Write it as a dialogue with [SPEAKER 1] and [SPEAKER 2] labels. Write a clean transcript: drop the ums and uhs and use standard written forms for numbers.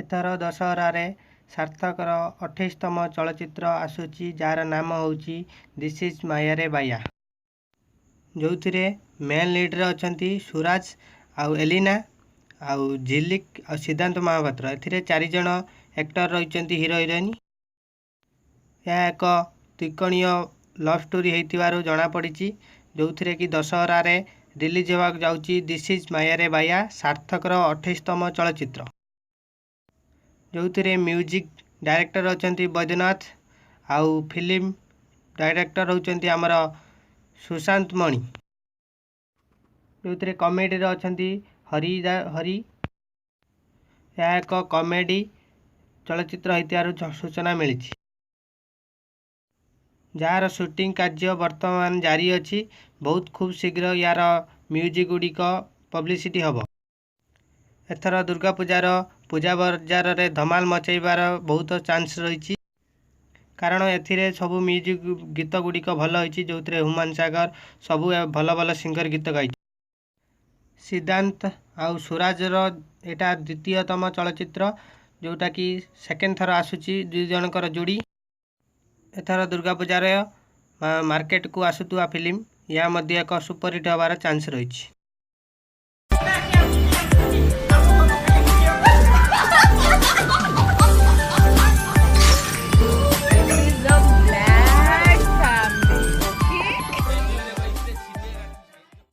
[SPEAKER 1] ଏଥର ଦଶହରାରେ ସାର୍ଥକର 28ତମ ଚଳଚ୍ଚିତ୍ର ଆସୁଛି, ଯାହାର ନାମ ହେଉଛି this is ମାୟାରେ ବାୟା, ଯେଉଁଥିରେ ମେନ୍ ଲିଡ଼୍ରେ ଅଛନ୍ତି ସୁରାଜ ଆଉ ଏଲିନା ଆଉ ଝିଲିକ୍ ଆଉ ସିଦ୍ଧାନ୍ତ ମହାପାତ୍ର। ଏଥିରେ ଚାରିଜଣ ଆକ୍ଟର ରହିଛନ୍ତି ହିରୋ ହିରୋଇନ୍। ଏହା ଏକ ତ୍ରିକୋଣୀୟ ଲଭ୍ ଷ୍ଟୋରି ହେଇଥିବାରୁ ଜଣାପଡ଼ିଛି, ଯେଉଁଥିରେ କି ଦଶହରାରେ ରିଲିଜ୍ ହେବାକୁ ଯାଉଛି this is ମାୟାରେ ବାୟା, ସାର୍ଥକର 28ତମ ଚଳଚ୍ଚିତ୍ର, ଯେଉଁଥିରେ ମ୍ୟୁଜିକ୍ ଡାଇରେକ୍ଟର ଅଛନ୍ତି ବୈଦ୍ୟନାଥ ଆଉ ଫିଲ୍ମ ଡାଇରେକ୍ଟର ହେଉଛନ୍ତି ଆମର ସୁଶାନ୍ତ ମଣି, ଯେଉଁଥିରେ କମେଡ଼ିରେ ଅଛନ୍ତି ହରି ହରି। ଏହା ଏକ କମେଡ଼ି ଚଳଚ୍ଚିତ୍ର ହେଇଥିବାରୁ ସୂଚନା ମିଳିଛି, ଯାହାର ସୁଟିଂ କାର୍ଯ୍ୟ ବର୍ତ୍ତମାନ ଜାରି ଅଛି। ବହୁତ ଖୁବ୍ ଶୀଘ୍ର ୟାର ମ୍ୟୁଜିକ୍ ଗୁଡ଼ିକ ପବ୍ଲିସିଟି ହେବ। ଏଥର ଦୁର୍ଗା ପୂଜାର ପୂଜା ବଜାରରେ ଧମାଲ ମଚାଇବାର ବହୁତ ଚାନ୍ସ ରହିଛି, କାରଣ ଏଥିରେ ସବୁ ମ୍ୟୁଜିକ୍ ଗୀତ ଗୁଡ଼ିକ ଭଲ ହେଇଛି, ଯେଉଁଥିରେ ହ୍ୟୁମାନ ସାଗର ସବୁ ଭଲ ଭଲ ସିଙ୍ଗର ଗୀତ ଗାଇଛି। ସିଦ୍ଧାନ୍ତ ଆଉ ସୁରାଜର ଏଇଟା ଦ୍ୱିତୀୟତମ ଚଳଚ୍ଚିତ୍ର, ଯେଉଁଟାକି ସେକେଣ୍ଡ ଥର ଆସୁଛି ଦୁଇ ଜଣଙ୍କର ଯୋଡ଼ି। ଏଥର ଦୁର୍ଗା ପୂଜାର ମାର୍କେଟକୁ ଆସୁଥିବା ଫିଲ୍ମ ଏହା ମଧ୍ୟ ଏକ ସୁପରହିଟ୍ ହେବାର ଚାନ୍ସ ରହିଛି।